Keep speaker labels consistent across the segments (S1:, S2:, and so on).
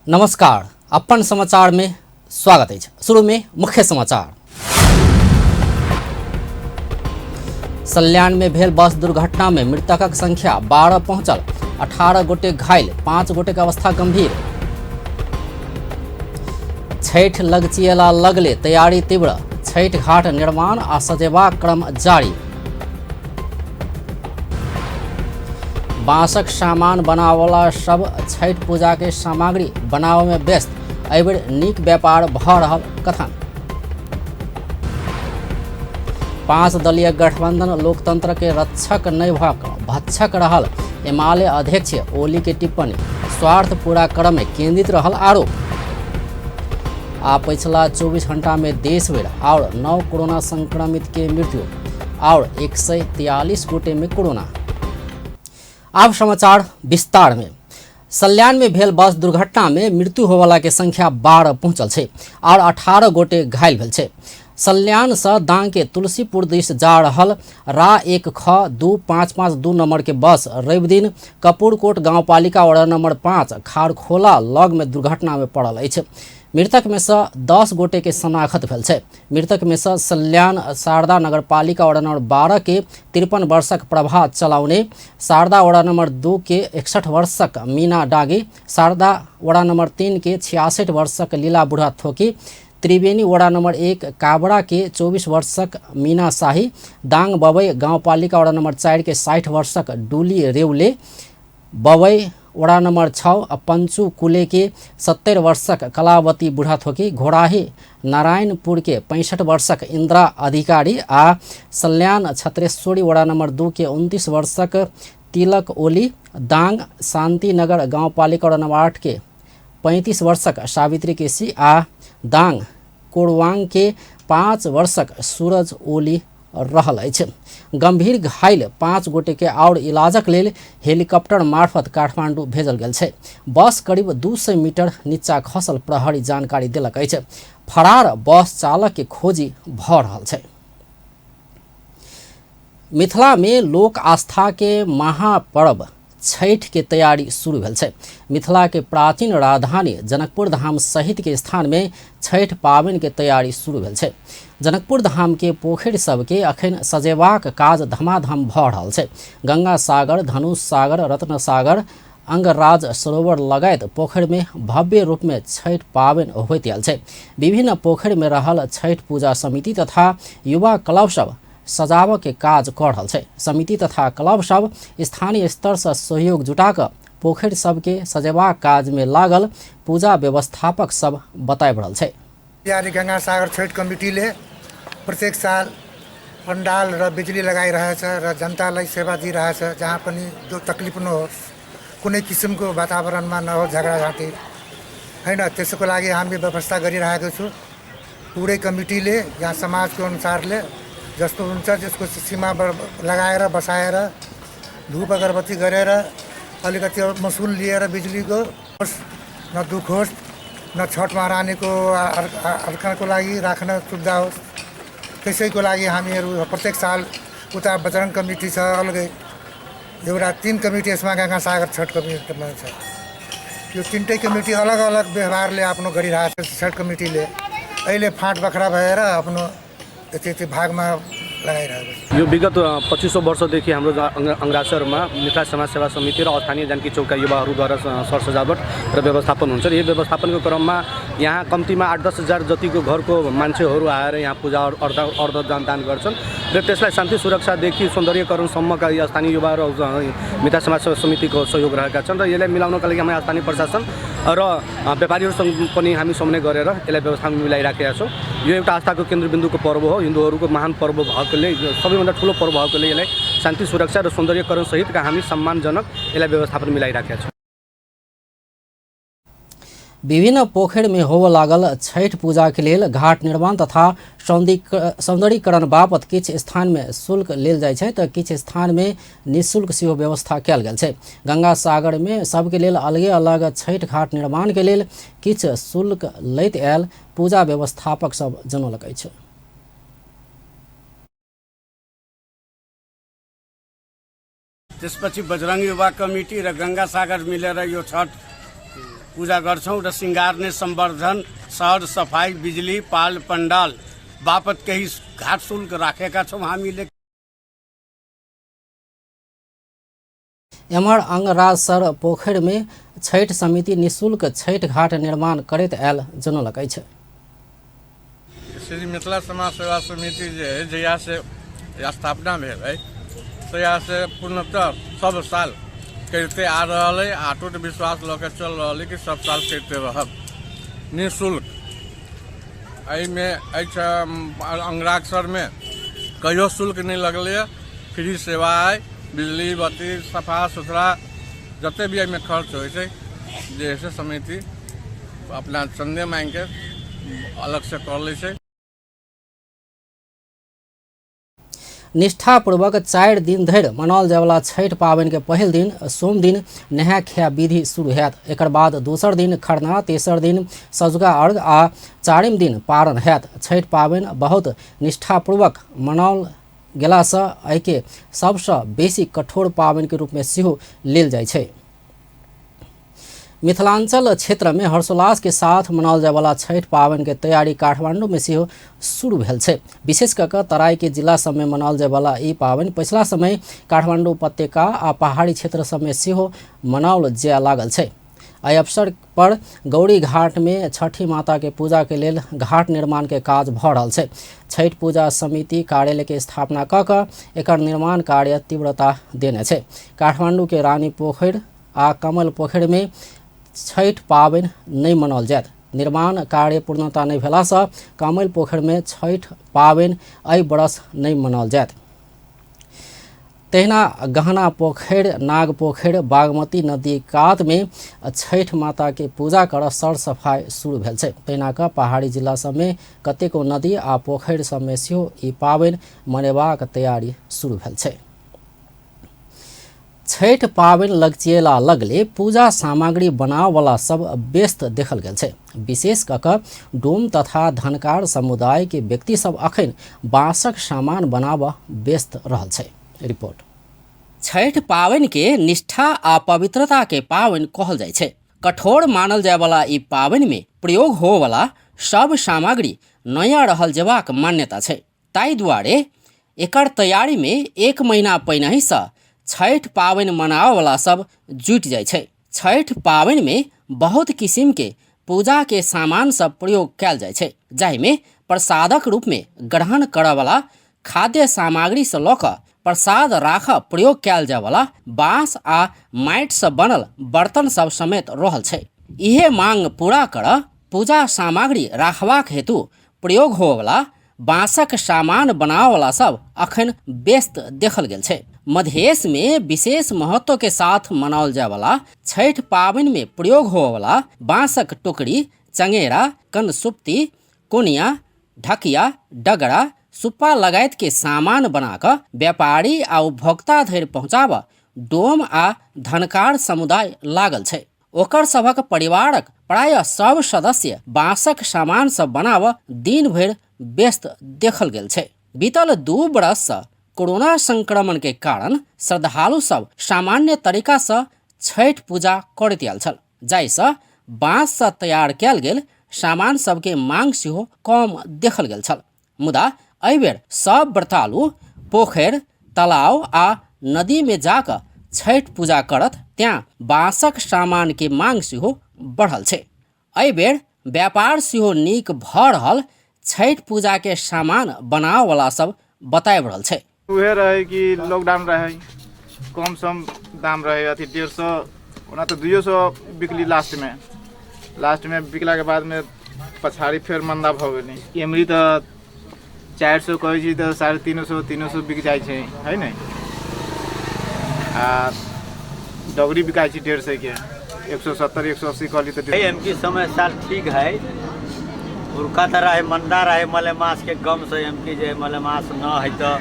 S1: नमस्कार, अपन समाचार में स्वागत अछि। शुरू में मुख्य समाचार। सल्यान में भेल बस दुर्घटना में मृतकक संख्या 12 पहुंचल, 18 गोटे घायल, 5 गोटे के अवस्था गंभीर। छठ लगचियला लगले तैयारी तीव्र, छठ घाट निर्माण आ सजेबाक क्रम जारी। बांसक सामान बनावला सब छठ पूजा के सामग्री बनावे में व्यस्त, एहिबेर नीक व्यापार भ रहल कथन। 5 दलीय गठबंधन लोकतंत्र के रक्षक नहीं भ भक्षक रहल एमाले अध्यक्ष ओली के टिप्पणी, स्वार्थ पूरा क्रम में केंद्रित रहल आरोप। आ पिछला 24 घंटा में देश भर और 9 कोरोना संक्रमित के मृत्यु और 143 गोटे में कोरोना। आब समाचार विस्तार में। सल्यान में भेल बस दुर्घटना में मृत्यु होवला के संख्या 12 पहुंचल छै और 18 गोटे घायल भेल छै। सल्यान से दांग के तुलसीपुर दिस जा रहल रा 1 ख 2 5 5 2 नंबर के बस रवि दिन कपूरकोट गांवपालिका वार्ड नंबर 5 खारखोला लग में दुर्घटना में पड़ल अछि। मृतक में से 10 गोटे के शनाखत भेल छै। मृतक में से सल्यान शारदा नगरपालिका वार्ड नंबर 12 के 53 वर्षक प्रभा चलाउने, शारदा वार्ड नंबर 2 के 61 वर्षक मीना डागी, शारदा वार्ड नंबर 3 के 66 वर्षक लीला बुढ़ा थोकी, त्रिवेणी वार्ड नंबर 1 काबड़ा के 24 वर्षक मीना शाही, दांग बबई गांवपालिका वार्ड नंबर 4 के 60 वर्षक डुली रेउले, बबई वडा नंबर 6 पंचू कुले के 70 वर्षक कलावती बुढ़ाथोकी, घोड़ाही नारायणपुर के 65 वर्षक इंदिरा अधिकारी आ सल्यान छत्रेश्वरी वडा नंबर 2 के 29 वर्षक तिलक ओली, दांग शांतिनगर गांवपालिका वडा नंबर 8 के 35 वर्षक सावित्री केसी आ दांग कोरवांग के 5 वर्षक सूरज ओली रहल अछि। गंभीर घायल 5 गोटे के और इलाजक लेल हेलीकॉप्टर मार्फत काठमांडू भेजल गेल छै। बस करीब 200 मीटर नीचा खसल प्रहरी जानकारी देलक अछि। फरार बस चालक के खोजी भ रहल छै। मिथिला में लोक आस्था के महापर्व छठ के तैयारी शुरू भेल छै। मिथिला के प्राचीन राजधानी जनकपुर धाम सहित के स्थान में छठ पाबनि के तैयारी शुरू भेल छै। जनकपुर धाम के पोखरि सबके अखन सजेबाक काज धमाधम भ रहल छै। गंगा सागर, धनुष सागर, रत्न सागर, अंगराज सरोवर लगायत पोखरि में भव्य रूप में छठ पाबनि होइत आयल छै। विभिन्न पोखरि में रहल छठ पूजा समिति तथा युवा क्लब सब सजाव के काज कर रहल छै। समिति तथा क्लब सब स्थानीय स्तर से सहयोग जुटा कऽ पोखरि सबके सजेबाक काज में लागल पूजा व्यवस्थापक सब बताबि रहल छै।
S2: तैयारी गंगा सागर छठ कमिटीले प्रत्येक साल पंडाल र बिजुली लगाइरहेछ र जनतालाई सेवा दिइरहेछ, जहाँ पनि जो तकलिफ नहोस्, कुनै किसिमको वातावरणमा नहोस् झगडाझाँटी हैन, त्यसको लागि हामी व्यवस्था गरिरहेको छु। पुरै कमिटीले यहाँ समाजको अनुसारले जस्तो हुन्छ त्यसको सीमा लगाएर बसाएर धूप अगरबत्ती गरेर अलिकति महसुल लिएर बिजुलीको न दुख होस् न छठ महारानीको अर्काको लागि राख्न सुविधा होस्, त्यसैको लागि हामीहरू प्रत्येक साल उता बजरङ कमिटी छ अलगै, एउटा 3 कमिटी यसमा गंगा सागर छठ कमिटीमा छ। यो तिनटै कमिटी अलग अलग व्यवहारले आफ्नो गरिरहेको छ। छठ कमिटीले अहिले फाँट बखरा भएर आफ्नो यति यति भागमा लगाइरहेको छ।
S3: यो विगत 25 वर्षदेखि हाम्रो अङ्गराज्यहरूमा मिथिला समाज सेवा समिति र स्थानीय जानकी चौकका युवाहरूद्वारा सरसजावट र व्यवस्थापन हुन्छ। यो व्यवस्थापनको क्रममा यहाँ कम्तीमा 8-10 हजार जतिको घरको मान्छेहरू आएर यहाँ पूजा अर्घ दान गर्छन् र त्यसलाई शान्ति सुरक्षादेखि सौन्दर्यकरणसम्मका यी स्थानीय युवा र मिथिला समाज सेवा समितिको सहयोग रहेका छन् र यसलाई मिलाउनका लागि हामी स्थानीय प्रशासन र व्यापारीहरूसँग पनि हामी समन्वय गरेर यसलाई व्यवस्थापन मिलाइराखेका छौँ। यो एउटा आस्थाको केन्द्रबिन्दुको पर्व हो, हिन्दूहरूको महान पर्व भएकोले, सबैभन्दा ठुलो पर्व भएकोले यसलाई शान्ति सुरक्षा र सौन्दर्यकरण सहितका हामी सम्मानजनक यसलाई व्यवस्थापन मिलाइराखेका छौँ।
S1: विभिन्न पोखरि में होबय लागल छठ पूजा के लेल घाट निर्माण तथा सौंदर्यीकरण बापत किछु स्थान में शुल्क लेल जाइ छै तऽ किछु स्थान में निःशुल्क सेहो व्यवस्था कयल गेल छै। गंगा सागर में सबके लेल अलगे अलग छठ घाट निर्माण के लेल किछु शुल्क लैत आयल पूजा व्यवस्थापक सब जनौलक अछि।
S4: त्यसपछि बजरङ युवा कमिटी र गंगा सागर मिलेर यो छठ पूजा गर्छौँ र सिँगार्ने सम्वर्धन, सर सफाई, बिजुली, पाल पण्डाल बापत केही घाट शुल्क राखेका छौँ हामीले।
S1: एम्हर अंगराजसर पोखरि में छठि समिति निःशुल्क छठि घाट निर्माण करैत आयल जनौलक अछि।
S5: श्री मिथिला समाज सेवा समिति जे है जहियासँ स्थापना भेल है तहियासँ पूर्णतः सब साल करिते आ रहल है। अटूट विश्वास लऽ के चल रहल है कि सब साल करिते रहब निःशुल्क। एहिमे अंगराक्षरमे कहियो शुल्क नहि लगलैए, फ्री सेवा है। बिजली बत्ती सफा सुथरा जते भी एहिमे खर्च होइ छै जे है से समिति अपना चंदे मांगिके अलग से कर लै छै।
S1: निष्ठापूर्वक 4 दिन धरि मनाओल जायवला छठि पाबनि के पहिल दिन सोम दिन नहा खाय विधि शुरू हैत। एकर बाद दोसर दिन खरना, तेसर दिन सजुका अर्घ आ चारिम दिन पारण हैत। छठि पाबनि बहुत निष्ठापूर्वक मनाओल गेलासँ एहिके सबसँ बेसी कठोर पाबनि के रूप में सेहो लेल जाइ छै। मिथिलांचल क्षेत्र में हर्षोल्लास के साथ मनाओल जायवला छठि पाबनि के तैयारी काठमांडू में सेहो शुरू भेल छै। विशेष कऽ कऽ तराई के जिला सब में मनाओल जायवला ई पाबनि पछिला समय काठमांडू उपत्यका आ पहाड़ी क्षेत्र सब में सेहो मनाओल जाय लागल छै। एहि अवसर पर गौरी घाट में छठी माता के पूजा के लेल घाट निर्माण के काज भऽ रहल छै। छठि पूजा समिति कार्यालय के स्थापना कऽ कऽ एकर निर्माण कार्य तीव्रता देने छै। काठमांडू के रानी पोखरि आ कमल पोखरि में छठि पाबनि नहि मनाओल जायत। निर्माण कार्य पूर्णता नहि भेलासँ कमल पोखरि में छठि पाबनि एहि बरस नहि मनाओल जायत। तहिना गहना पोखरि, नाग पोखरि, बागमती नदी कात में छठि माता के पूजा कर सर सफाई शुरू भेल छै। तहिना कऽ पहाड़ी जिला सब में कतेको नदी आ पोखरि सब में सेहो ई पाबनि मनेबाक तैयारी शुरू भेल छै। छठि पाबनि लगचिएला लगले पूजा सामग्री बनावला सब व्यस्त देखल गेल छै। विशेष कऽ कऽ डोम तथा धनकार समुदाय के व्यक्ति सब अखन बाँसक सामान बनाबऽ व्यस्त रहल छै। रिपोर्ट। छठि पाबनि के निष्ठा आ पवित्रता के पाबनि कहल जाइ छै। कठोर मानल जायवला ई पाबनि में प्रयोग होवला सब सामग्री नया रहल जेबाक मान्यता छै। ताहि दुआरे एकर तैयारी में 1 महीना पहिनहि सँ छठि पाबनि मनाबऽवला सब जुटि जाइ छै। छठि पाबनि में बहुत किसिम के पूजा के सामान सब प्रयोग कयल जाइ छै, जाहिमे प्रसादक रूप में ग्रहण करऽवला खाद्य सामग्री सँ लऽ कऽ प्रसाद राखऽ प्रयोग कयल जायवला बाँस आ माटि सँ बनल बर्तन सब समेत रहल छै। इहे मांग पूरा करऽ पूजा सामग्री राखबाक हेतु प्रयोग होवला बाँसक सामान बनावला सब अखन व्यस्त देखल गेल छै। मधेश में विशेष महत्व के साथ मनाओल जायवला छठि पाबनि में प्रयोग होवला बाँसक टोकरी, चंगेरा, कनसुप्ती, कोनिया, ढकिया, डगरा, सुप्पा लगायत के सामान बना कऽ व्यापारी आ उपभोक्ता धरि पहुँचाबऽ डोम आ धनकार समुदाय लागल छै। ओकर सभक परिवारक प्रायः सब सदस्य बाँसक सामान सब बनाबऽ दिन भरि व्यस्त देखल गेल छै। बीतल 2 बरस सँ कोरोना संक्रमण के कारण श्रद्धालु सब सामान्य तरीका सँ छठि पूजा करैत आयल छल, जाहिसँ बाँस सँ तैयार कयल गेल सामान सबके मांग सेहो कम देखल गेल छल। मुदा एहिबेर सब व्रतालु पोखरि, तालाब आ नदी में जाकऽ छठि पूजा करत, तें बाँसक सामान के मांग सेहो बढ़ल छै। एहिबेर व्यापार सेहो नीक भऽ रहल छठि पूजा के सामान बनावला सब बताबि रहल छै।
S6: उहे रहे कि लॉकडाउन रहे, कम सम दाम रहे, अथी 150, ओना तऽ 200 बिकली लास्टमे बिकलाके बादमे पछाड़ी फेर मंदा भऽ गेलै। एमरी तऽ 400 कहै छी तऽ 350 300 बिक जाइ छै, है ने। आ डगरी बिकाइ छै 150 के, 170 180 कहली तऽ।
S7: एमकी समय साल ठीक है, पुरखा तऽ रहे मंदा रहे मलेमास के गम से, एमकी जे मलेमास न है तऽ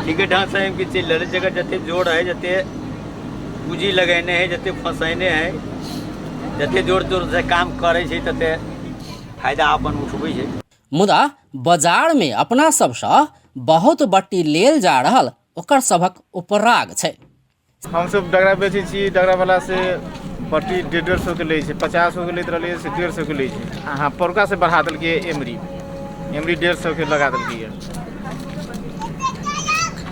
S7: ठीके ढंग से एमकी चलि रहलै। जकर जते जोर है, जते पूंजी लगेने है, जते फंसेने है, जते जोर जोर से काम करै छै तते फायदा अपन उठबै छै।
S1: मुदा बाजार में अपना सबसँ बहुत बट्टी लेल जा रहल ओकर सभक उपराग छै।
S6: हमसब डगरा बेचै छी, डगरा वाला से पट्टी 150 के लै छै, 50 के लैत रहलै से 150 के लै छै। अहाँ परुका से बढ़ा देलकै एमरी, एमरी 150 के लगा देलकै।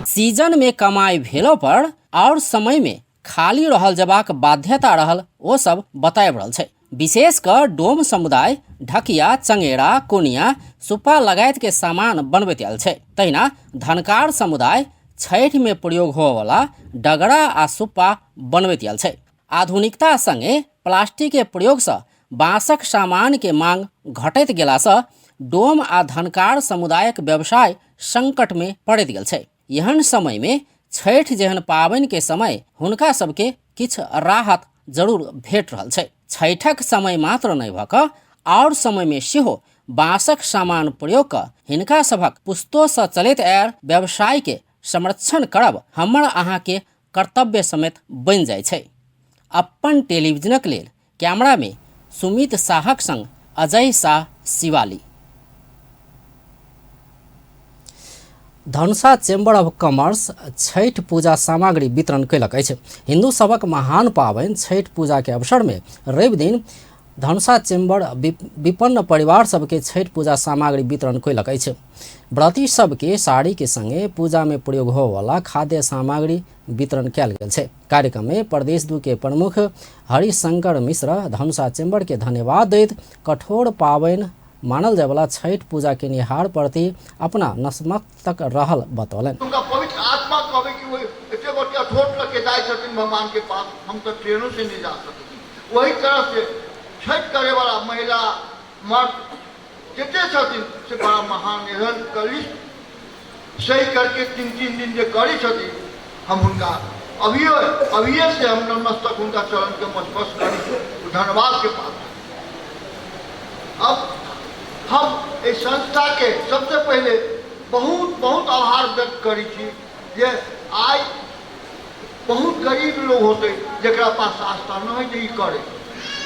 S1: सीजन में कमाई भेलो पर और समय में खाली रहल जबाक बाध्यता रहल ओ सब बताबि रहल छै। विशेष क डोम समुदाय ढकिया, चंगेरा, कोनिया, सुप्पा लगायत के सामान बनबैत आयल छै। तहिना धनकार समुदाय छठि में प्रयोग होवला डगरा आ सुप्पा बनबैत आयल छै। आधुनिकता संगे प्लास्टिक के प्रयोग सँ बाँसक सामान के मांग घटैत गेला सँ डोम आ धनकार समुदायक व्यवसाय संकट में पड़ैत गेल छै। एहन समय में छठि जेहन पाबनि के समय हुनका सबके किछु राहत जरूर भेट रहल छै। छठिक समय मात्र नहि भऽ कऽ आओर समय में सेहो बाँसक सामान प्रयोग कऽ हिनका सभक पुस्तोसँ चलैत आयल व्यवसाय के संरक्षण करब हमर अहाँके कर्तव्य समेत बनि जाइ छै। अप्पन टेलीविजनक लेल कैमरामे सुमित साहक संग Ajay Sah, Shiwali. Dhanusha chamber of commerce Chhath Puja सामग्री वितरण कयलक अछि। हिंदू सभक महान पाबनि छठि पूजा के अवसर में रवि दिन धनुषा चैम्बर विपन्न परिवार सबके छठि पूजा सामग्री वितरण कयलक अछि। व्रती सबके साड़ी के संगे पूजा में प्रयोग होवला खाद्य सामग्री वितरण कयल गेल छै। कार्यक्रम में प्रदेश 2 के प्रमुख हरिशंकर मिश्र धनुषा चैम्बर के धन्यवाद दैत कठोर पाबनि मानल जायवला छठि पूजा केनिहार प्रति अपना नतमस्तक रहल बतौलनि।
S8: हुनका पवित्र आत्मा कहबै कि ओहि एते गोटे अठोट लऽ के जाइ छथिन भगवान के पास, हम तऽ ट्रेनो से नहि जा सकै छी। ओहि तरह से छठि करे वाला महिला मर्द जते छथिन से बड़ा महान एहन कलिश सही करके 3-3 दिन जे करै छथिन, हम हुनका अभियो अभिये से हम नमस्तक हुनका चरण के स्पर्श करै छी, धन्यवाद के पात्र। अब हम एहि संस्था के सबसे पहले बहुत बहुत आभार व्यक्त करै छी जे आइ बहुत गरीब लोग होते जकरा पास आस्था न है जे ई करे,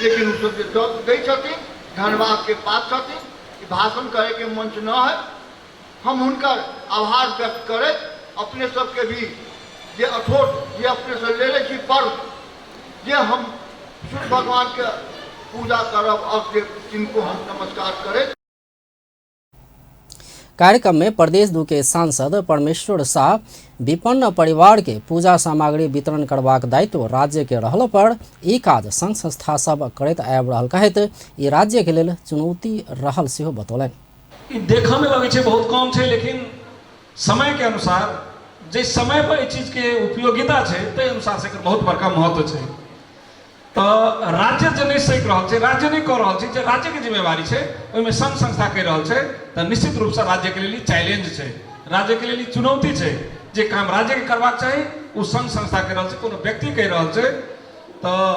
S8: लेकिन ओ सब जे दै छथिन धन्यवाद के पात्र छथिन। ई भाषण करे के मंच न है, हम हुनकर आभार व्यक्त करैत अपने सबके भी जे अठोट जे अपने से लेले छी पर्व जे हम सूर्य भगवान के पूजा करब अब जे तिनको हम नमस्कार करैत।
S1: कार्यक्रम में प्रदेश 2 के सांसद परमेश्वर शाह विपन्न परिवार के पूजा सामग्री वितरण करबाक दायित्व राज्य के रहल पर ई काज संघ संस्था सब करैत आबि रहल कहैत ई राज्य के लेल चुनौती रहल सेहो बतौलनि।
S9: ई देखऽ में लगै छै बहुत कम छै, लेकिन समय के अनुसार जे समय पर एहि चीज के उपयोगिता छै ताहि अनुसार से एकर बहुत बड़का महत्व छै। तऽ राज्य जे नहि सकि रहल छै, राज्य नहि कऽ रहल छै, जे राज्यके जिम्मेवारी छै ओहिमे संघ संस्था कहि रहल छै, तऽ निश्चित रूपसँ राज्यके लेल ई चैलेंज छै, राज्यके लेल ई चुनौती छै। जे काम राज्यके करबाक चाही ओ संघ संस्था कहि रहल छै, कोनो व्यक्ति कहि रहल छै। तऽ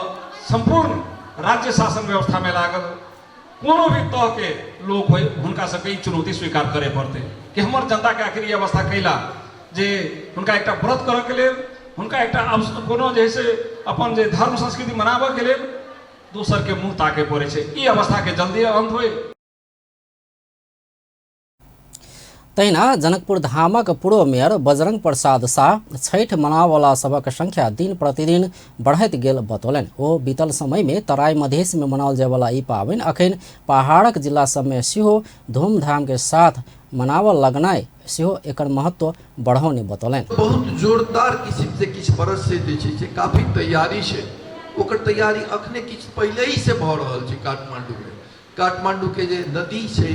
S9: सम्पूर्ण राज्य शासन व्यवस्थामे लागल कोनो भी तहके लोक होइ, हुनका सबके ई चुनौती स्वीकार करय पड़तै कि हमर जनताके आखिर ई अवस्था कैला जे हुनका एकटा व्रत करऽके लेल, हुनका एकटा कोनो जे है से अपन जे धर्म संस्कृति मनाबऽके लेल दोसरके मुँह ताके पड़ै छै। ई अवस्थाके जल्दी अन्त होइ।
S1: तहिना जनकपुर धामक पूर्व मेयर बजरंग प्रसाद शाह छठि मनावला सभक संख्या दिन प्रतिदिन बढ़ैत गेल बतौलनि। ओ बीतल समय में तराई मधेश में मनाओल जायवला ई पाबनि अखन पहाड़क जिला सब में सेहो धूमधाम के साथ मनावल लगनाइ सेहो एकर महत्व बढ़ौने बतौलनि।
S10: बहुत जोरदार किसिम से किछु बरस से जे छै से काफी तैयारी छै, ओकर तैयारी अखने किछु पहिले ही से भऽ रहल छै। काठमांडू में, काठमांडू के जे नदी छै,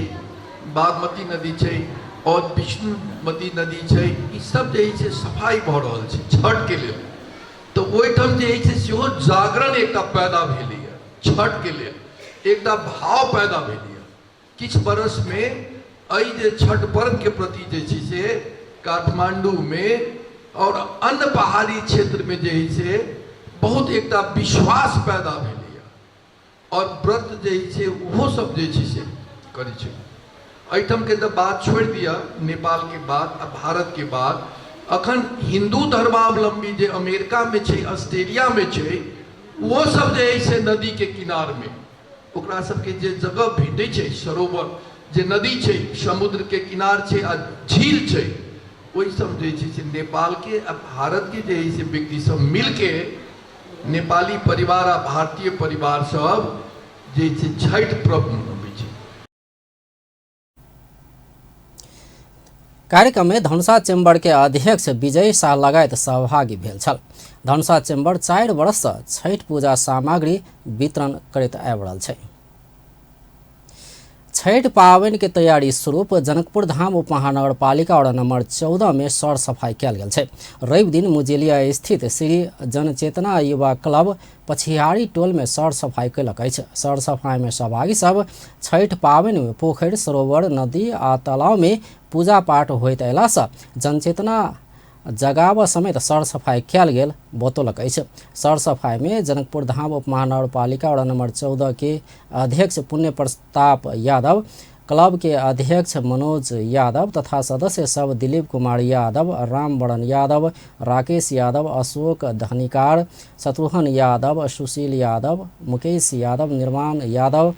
S10: बागमती नदी छै और विष्णुमती नदी छै, ई सब जे छै सफाई भऽ रहल छै छठ के लेल। तऽ ओहिठाम जे छै सेहो जागरण एकटा पैदा भेलैए, छठ के लेल एकटा भाव पैदा भेलैए। किछु बरसमे एहि जे छठ पर्वके प्रति जे छै से काठमांडूमे और अन्य पहाड़ी क्षेत्रमे जे है से बहुत एकटा विश्वास पैदा भेलैए और व्रत जे छै ओहो सब जे छै से करै छै। एहिठामके तऽ बात छोड़ि दिअ, नेपालके बात आ भारतके बात, अखन हिन्दू धर्मावलम्बी जे अमेरिकामे छै, ऑस्ट्रेलियामे छै, ओहो सब जे है से नदीके किनारमे ओकरा सबके जे जगह भेटै छै, सरोवर जे नदी छै, समुद्रके किनार छै आ झील छै, ओहि सब जे छै से नेपालके आ भारतके जे है से व्यक्ति सब मिलके नेपाली परिवार आ भारतीय परिवार सब जे छै छठि पर्व मनबै छै।
S1: कार्यक्रम में धनुषा चेम्बर के अध्यक्ष विजय शाह लगायत सहभागी भेल छल। धनुषा चेम्बर 4 वर्ष से छठि पूजा सामग्री वितरण करैत आबि रहल छै। छठि पाबनि के तैयारी स्वरूप जनकपुर धाम उपमहानगरपालिका वार्ड नंबर 14 में सर सफाई कयल गेल छै। रवि दिन मुजेलिया स्थित श्री जनचेतना युवा क्लब पछिहारी टोल में सर सफाई कयलक अछि। सर सफाई में सहभागी सब छठि पाबनि में पोखरि, सरोवर, नदी आ तालाब में पूजा पाठ होइत अयला से जनचेतना जगाव समेत सर सफाई कयल गेल बतौलक अछि। सर सफाई में जनकपुर धाम उपमहानगरपालिका वार्ड नंबर 14 के अध्यक्ष पुण्य प्रताप यादव, क्लब के अध्यक्ष मनोज यादव तथा सदस्य सब दिलीप कुमार यादव, रामवरण यादव, राकेश यादव, अशोक धनिकार, शत्रुघ्न यादव, सुशील यादव, मुकेश यादव, निर्माण यादव,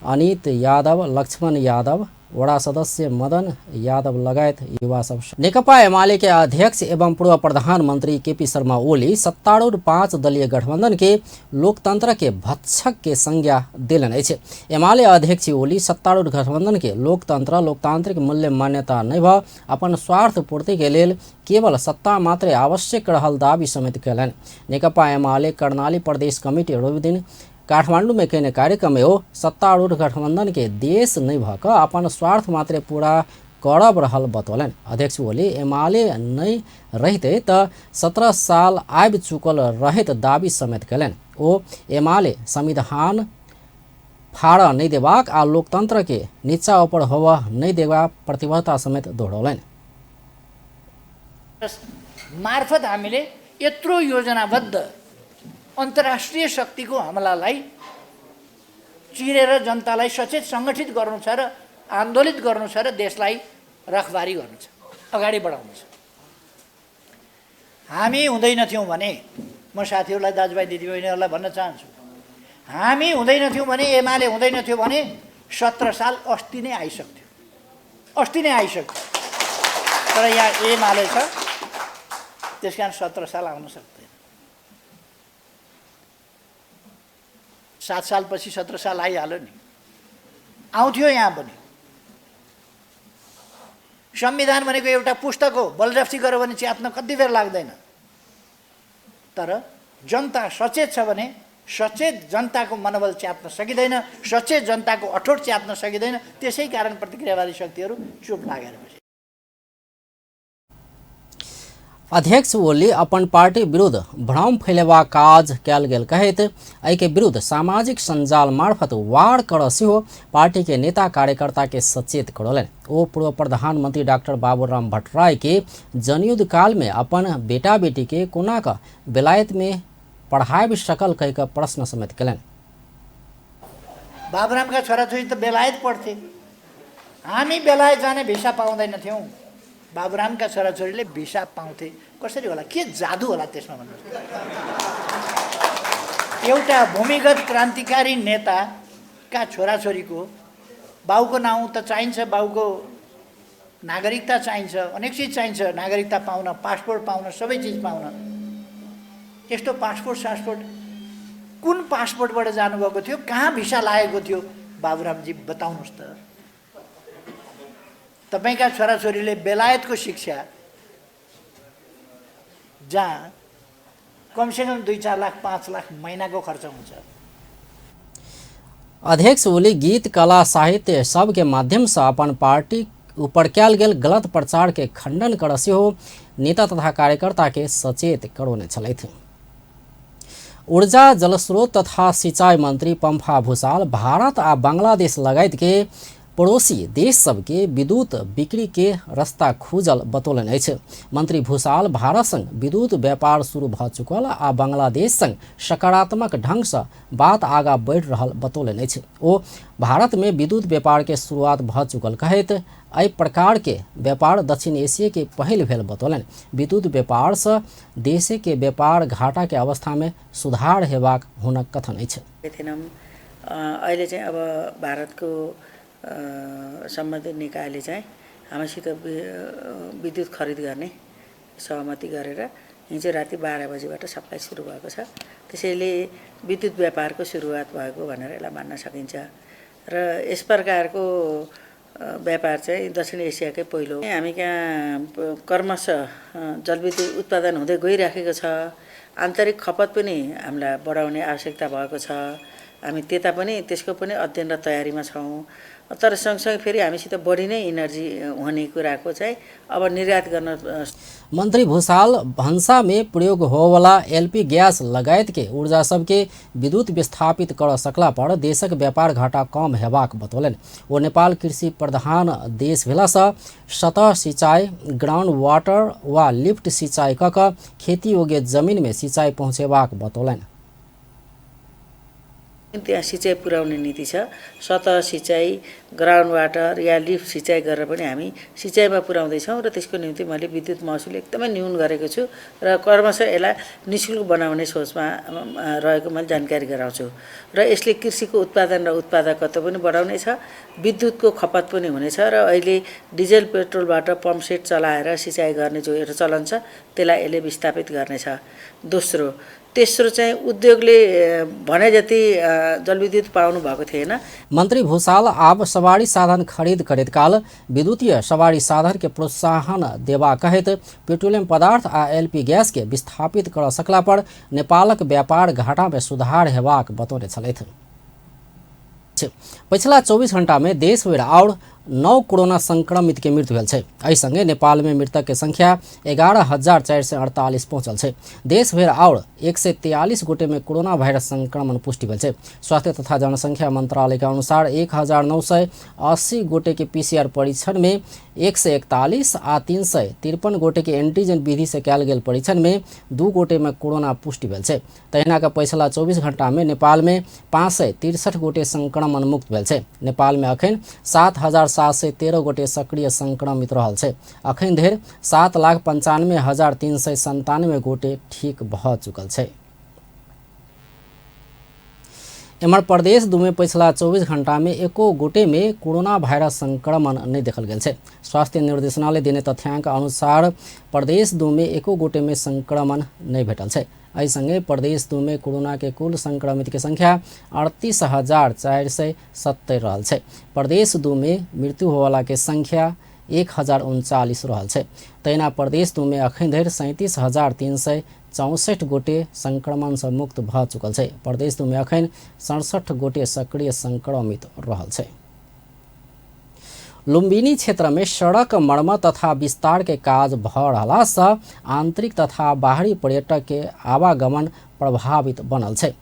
S1: अनित यादव, लक्ष्मण यादव, वडा सदस्य मदन यादव लगायत युवा सब। नेकपा एमाले के अध्यक्ष एवं पूर्व प्रधानमंत्री केपी शर्मा ओली सत्तारूढ़ 5 दलीय गठबंधन के लोकतंत्र के भक्षक के संज्ञा देलनि अछि। एमाले अध्यक्ष ओली सत्तारूढ़ गठबंधन के लोकतंत्र लोकतांत्रिक मूल्य मान्यता नहि भ अपन स्वार्थ पूर्ति के लेल केवल सत्ता मात्रे आवश्यक रहल दावी समेत कयलनि। नेकपा एमाले कर्णाली प्रदेश कमिटी रविदिन काठमांडू में कयने कार्यक्रम में ओ सत्तारूढ़ गठबंधन के देश नहि भऽ कऽ अपन स्वार्थ मात्रे पूरा करब रहल बतौलनि। अध्यक्ष ओली एमाले नहि रहिते तऽ 17 साल आबि चुकल रहैत दावी समेत कयलनि। ओ एमाले संविधान फाड़ऽ नहि देबाक आ लोकतंत्र के नीचा ऊपर होबऽ नहि देबाक प्रतिबद्धता समेत दोहरौलनि।
S11: मार्फत हामीले यत्रो योजनाबद्ध अन्तर्राष्ट्रिय शक्तिको हमलालाई चिरेर जनतालाई सचेत सङ्गठित गर्नु छ र आन्दोलित गर्नु छ र देशलाई रखबारी गर्नु छ, अगाडि बढाउनु छ। हामी हुँदैनथ्यौँ भने, म साथीहरूलाई, दाजुभाइ दिदीबहिनीहरूलाई भन्न चाहन्छु, हामी हुँदैनथ्यौँ भने, एमाले हुँदैनथ्यो भने 17 साल अस्ति नै आइसक्थ्यो, अस्ति नै आइसक्थ्यो। तर यहाँ एमाले छ, त्यस कारण 17 साल आउन सक्दैन। 7 सालपछि 17 साल आइहाल्यो नि, आउँथ्यो यहाँ पनि। संविधान भनेको एउटा पुस्तक हो, बलजफ्ती गर्यो भने च्यात्न कति बेर लाग्दैन। तर जनता सचेत छ भने सचेत जनताको मनोबल च्यात्न सकिँदैन, सचेत जनताको अठोट च्यात्न सकिँदैन। त्यसै कारण प्रतिक्रियावादी शक्तिहरू चुप लागेर बसे।
S1: अध्यक्ष ओली अपन पार्टी विरुद्ध भ्रम फैलेबाक काज कयल गेल कहैत एहिके विरुद्ध सामाजिक सञ्जाल मार्फत वार कर सेहो पार्टी के नेता कार्यकर्ता के सचेत करौलनि। ओ पूर्व प्रधानमंत्री डॉक्टर बाबूराम भट्टराई के जनयुद्ध काल में अपन बेटा बेटी के कोना क बेलायत में पढ़ाबि सकल कहि कऽ प्रश्न समेत कयलनि।
S11: बाबुरामका छोराछोरी त बेलायत पढ्थे, हामी बेलायत जाने भिसा पाउँदैनथ्यौँ। बाबुरामका छोराछोरीले भिसा पाउँथे। कसरी होला, के जादु होला त्यसमा भन्नुहोस्। एउटा भूमिगत क्रान्तिकारी नेताका छोराछोरीको बाउको नाउँ त चाहिन्छ, बाउको नागरिकता चाहिन्छ, अनेक चिज चाहिन्छ नागरिकता पाउन, पासपोर्ट पाउन, सबै चिज पाउन। यस्तो पासपोर्ट सासपोर्ट कुन पासपोर्टबाट जानुभएको थियो, कहाँ भिसा लागेको थियो बाबुरामजी बताउनुहोस् त। तपाईँका छोराछोरीले बेलायतको शिक्षा जहाँ कमसेकम 2-4 लाख 5 लाख महिनाको खर्च हुन्छ।
S1: अध्यक्ष ओली गीत कला साहित्य सबके माध्यम से अपन पार्टी ऊपर कयल गेल गलत प्रचार के खंडन कर सेहो नेता तथा कार्यकर्ता के सचेत करौने छलथि। ऊर्जा जलस्रोत तथा सिंचाई मंत्री पंफा भूषाल भारत आ बांग्लादेश लगायत के पड़ोसी देश सबके विद्युत बिक्री के रास्ता खुजल बतौलनि अछि। मंत्री भूषाल भारत संग विद्युत व्यापार शुरू भ चुकल आ बांग्लादेश संग सकारात्मक ढंग से बात आगा बढ़ि रहल बतौलनि अछि। ओ भारत में विद्युत व्यापार के शुरुआत भ चुकल कहैत एहि प्रकार के व्यापार दक्षिण एशिया के पहिल भेल बतौलनि। विद्युत व्यापार से देश के व्यापार घाटा के अवस्था में सुधार हेबाक हुनक कथन अछि।
S12: अहिले चाहिँ अब भारतको सम्बन्धित निकायले चाहिँ हामीसित विद्युत खरिद गर्ने सहमति गरेर हिजो राति 12 बजीबाट सप्लाई सुरु भएको छ। त्यसैले विद्युत व्यापारको सुरुवात भएको भनेर यसलाई मान्न सकिन्छ र यस प्रकारको व्यापार चाहिँ दक्षिण एसियाकै पहिलो। हामी कहाँ क्रमशः जलविद्युत उत्पादन हुँदै गइराखेको छ। आन्तरिक खपत पनि हामीलाई बढाउने आवश्यकता भएको छ। हामी त्यता पनि त्यसको पनि अध्ययन र तयारीमा छौँ। तर सँगसँगै फेरि हामीसित बढी नै इनर्जी हुने कुराको चाहिँ अब निर्यात गर्न।
S1: मंत्री भूषाल भन्सा में प्रयोग होवला एलपी गैस लगायत के ऊर्जा सबके विद्युत विस्थापित कर सकला पर देशक व्यापार घाटा कम हेबाक बतौलनि। ओ नेपाल कृषि प्रधान देश भेला सँ सतह सिंचाई, ग्राउंड वाटर वा लिफ्ट सिंचाई क क खेती योग्य जमीन में सिंचाई पहुँचेबाक बतौलनि।
S12: त्यहाँ सिँचाइ पुर्याउने नीति छ। सतह सिँचाइ, ग्राउन्ड वाटर या लिफ्ट सिँचाइ गरेर पनि हामी सिँचाइमा पुर्याउँदैछौँ र त्यसको निम्ति मैले विद्युत महसुल एकदमै न्यून गरेको छु र क्रमशः यसलाई निःशुल्क बनाउने सोचमा रहेको मैले जानकारी गराउँछु र यसले कृषिको उत्पादन र उत्पादकत्व पनि बढाउनेछ, विद्युतको खपत पनि हुनेछ र अहिले डिजेल पेट्रोलबाट पम्प सेट चलाएर सिँचाइ गर्ने जो एउटा चलन छ त्यसलाई यसले विस्थापित गर्नेछ। दोस्रो तेस्रो चाहिँ उद्योगले भने जति जलविद्युत पाउनु भएको थिएन।
S1: मंत्री भूषाल आब सवारी साधन खरीद करैत काल विद्युतीय सवारी साधन के प्रोत्साहन देबा कहैत पेट्रोलियम पदार्थ आ एलपी गैस के विस्थापित कर सकला पर नेपालक व्यापार घाटा में सुधार हेबाक बतौने छलथि। पछिला 24 घंटा में देशभरि और 9 कोरोना संक्रमित के मृत्यु भेल छै। एहि संगे नेपाल में मृतक के संख्या 11,448 पहुंचल छै। देशभरि और 143 गोटे में कोरोना वायरस संक्रमण पुष्टि भेल छै। स्वास्थ्य तथा जनसंख्या मंत्रालय के अनुसार 1,980 गोटे के पीसीआर परीक्षण में 141 आ 353 गोटे के एंटीजन विधि से कयल गेल परीक्षण में 2 गोटे में कोरोना पुष्टि भेल छै। तहिना के पछिला 24 घंटा में नेपाल में 563 गोटे संक्रमण मुक्त भेल छै। नेपाल में अखन 7,713 गोटे सक्रिय संक्रमित रहल छै। अखन धरि 7,95,397 गोटे ठीक भ चुकल छै। एम्हर प्रदेश 2 में पछिला 24 घंटा में एको गोटे में कोरोना वायरस संक्रमण नहीं देखल गेल छै। स्वास्थ्य निर्देशनालय देने तथ्यांक अनुसार प्रदेश 2 में एको गोटे में संक्रमण नहीं भेटल छै। एहि संगे प्रदेश 2 में कोरोना के कुल संक्रमित के संख्या 38,470 रहल छै। प्रदेश 2 में मृत्यु होवला के संख्या 1,039 रहल छै। तहिना प्रदेश 2 में अखन धरि 37,364 गोटे संक्रमण से मुक्त भ चुकल छै। प्रदेश 2 में अखन 67 गोटे सक्रिय संक्रमित रहल छै। लुम्बिनी क्षेत्र में सड़क मरम्मत तथा विस्तार के काज भ रहला से आंतरिक तथा बाहरी पर्यटक के आवागमन प्रभावित बनल छै।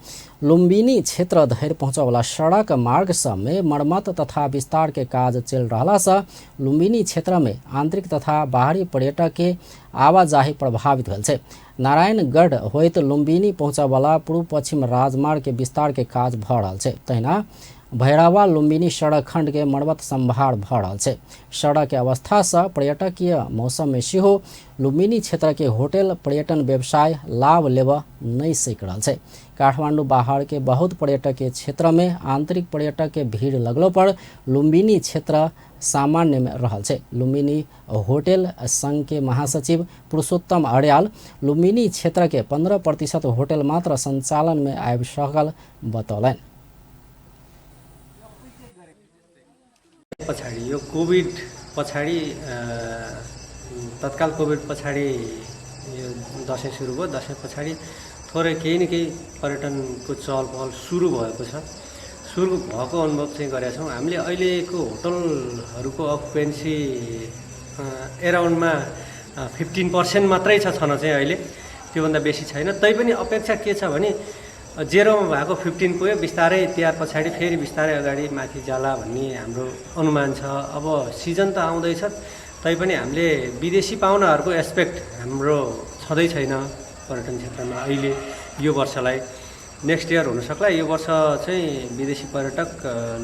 S1: लुम्बिनी क्षेत्र धरि पहुँचऽवला सड़क मार्ग सब में मरम्मत तथा विस्तार के काज चलि रहला से लुम्बिनी क्षेत्र में आंतरिक तथा बाहरी पर्यटक के आवाजाही प्रभावित भेल छै। नारायणगढ़ होइत लुम्बिनी पहुँचऽवला पूर्व पश्चिम राजमार्ग के विस्तार के काज भ रहल छै। तहिना भैरवा लुम्बिनी सड़क खंड के मरम्मत संभार भ रहल छै। सड़क के अवस्था से पर्यटकीय मौसम में सेहो लुम्बिनी क्षेत्र के होटल पर्यटन व्यवसाय लाभ लेबऽ नहीं सक रहल छै। काठमांडू बाहर के बहुत पर्यटक के क्षेत्र में आंतरिक पर्यटक के भीड़ लगलो पर लुम्बिनी क्षेत्र सामान्य में रहल छै। लुम्बिनी होटल संघ के महासचिव पुरुषोत्तम अर्याल लुम्बिनी क्षेत्र के 15% होटल मात्र संचालन में आबि सकल बतौलनि।
S13: पछाडि यो कोभिड पछाडि तत्काल कोभिड पछाडि यो दसैँ सुरु भयो। दसैँ पछाडि थोरै केही न केही पर्यटनको चहल पहल सुरु भएको छ। सुरु भएको अनुभव चाहिँ गरेका छौँ हामीले। अहिलेको होटलहरूको अकुपेन्सी एराउन्डमा 15% मात्रै छ छन चाहिँ अहिले, त्योभन्दा बेसी छैन। तैपनि अपेक्षा के छ भने जेरोमा भएको 15 पुग्यो, बिस्तारै तिहार पछाडि फेरि बिस्तारै अगाडि माथि जाला भन्ने हाम्रो अनुमान छ। अब सिजन त आउँदैछ, तैपनि हामीले विदेशी पाहुनाहरूको एस्पेक्ट हाम्रो छँदै छैन पर्यटन क्षेत्रमा अहिले यो वर्षलाई। Next year हुनसक्ला। यो वर्ष चाहिँ विदेशी पर्यटक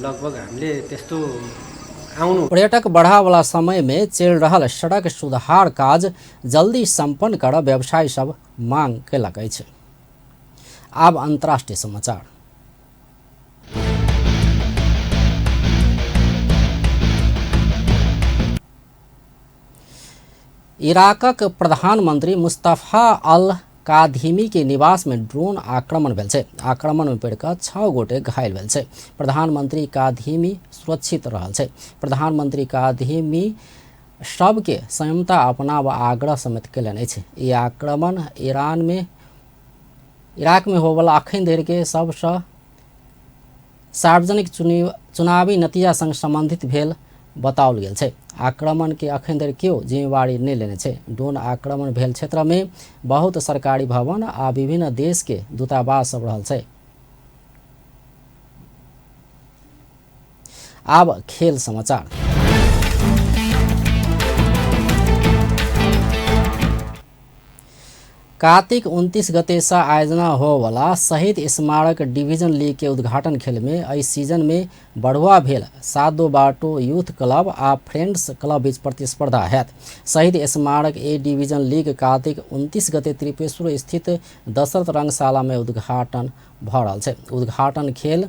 S13: लगभग हामीले त्यस्तो आउनु।
S1: पर्यटक बढ़ावला समय में चलि रहल सड़क सुधार काज जल्दी संपन्न कर व्यवसायी सब मांग केलक अछि। आब अंतर्राष्ट्रीय समाचार। इराकक प्रधानमंत्री मुस्तफा अल काधिमी के निवास में ड्रोन आक्रमण भेल छै। आक्रमण में पड़ि कऽ 6 गोटे घायल भेल छै। प्रधानमंत्री काधिमी सुरक्षित रहल छै। प्रधानमंत्री काधिमी सबके संयमता अपनाब आग्रह समेत कयलनि अछि। ई आक्रमण इराक में होबला अखन धरि के सबसँ सार्वजनिक चुनावी नतीजा संग संबंधित भेल बताओल गेल छै। आक्रमण के अखन धरि केओ जिम्मेवारी नहि लेने छै। ड्रोन आक्रमण भेल क्षेत्र में बहुत सरकारी भवन आ विभिन्न देश के दूतावास सब रहल छै। आब खेल समाचार। कार्तिक 29 गते से आयोजना होवला शहीद स्मारक डिवीजन लीग के उद्घाटन खेल में एहि सीजन में बढ़ुआ भेल सादो बाटो यूथ क्लब आ फ्रेंड्स क्लब बीच प्रतिस्पर्धा हैत। शहीद स्मारक ए डिवीजन लीग कार्तिक 29 गते त्रिपेश्वर स्थित दशरथ रंगशाला में उद्घाटन भऽ रहल छै। उद्घाटन खेल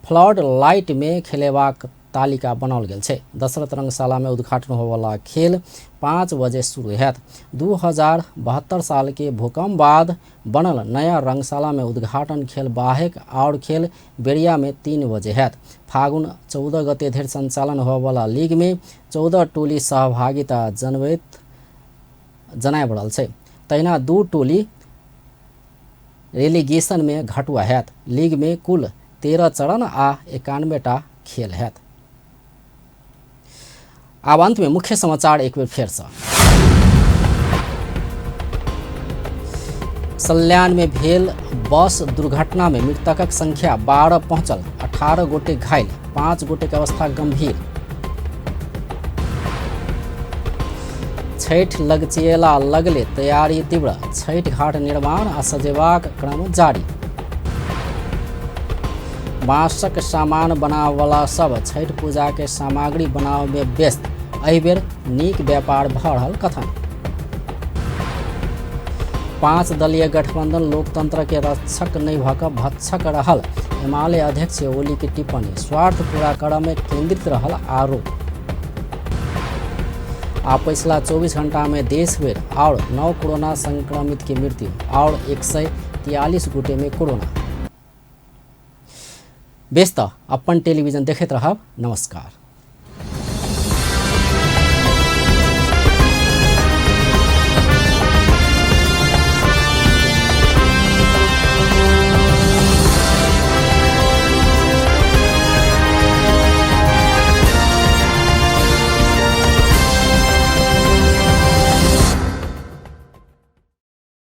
S1: फ्लड लाइट में खेलेबाक तालिका बनाओल गेल छै। दशरथ रंगशाला में उद्घाटन होवला खेल 5 बजे शुरू हैत। 2072 साल के भूकंप बाद बनल नया रंगशाला में उद्घाटन खेल बाहेक और खेल बेरिया में 3 बजे हैत। फागुन 14 गते धरि संचालन होवला लीग में 14 टोली सहभागिता जनाय बढ़ल छै। तहिना 2 टोली रेलिगेशन में घटुआ हैत। लीग में कुल 13 चरण आ 91 टा खेल हैत। आब अंत में मुख्य समाचार एक बेर फेर से। सल्यान में भेल बस दुर्घटना में मृतकक संख्या 12 पहुंचल, 18 गोटे घायल, 5 गोटे के अवस्था गंभीर। छठ लगचिएला लगले तैयारी तीव्र, छठ घाट निर्माण आ सजेबाक क्रम जारी। बांसक सामान बनावला सब छठ पूजा के सामग्री बनाव में व्यस्त, एहि बेर नीक व्यापार भऽ रहल कथन। 5 दलीय गठबंधन लोकतंत्र के रक्षक नहि भऽ कऽ भक्षक रहल एमाले अध्यक्ष ओली के टिप्पणी, स्वार्थ पूरा करऽ में केंद्रित रहल आरोप। आ पिछला 24 घंटा में देश भरि और 9 कोरोना संक्रमित के मृत्यु और 143 गोटे में कोरोना। बेस तऽ अपन टेलीविजन देखैत रहब। नमस्कार।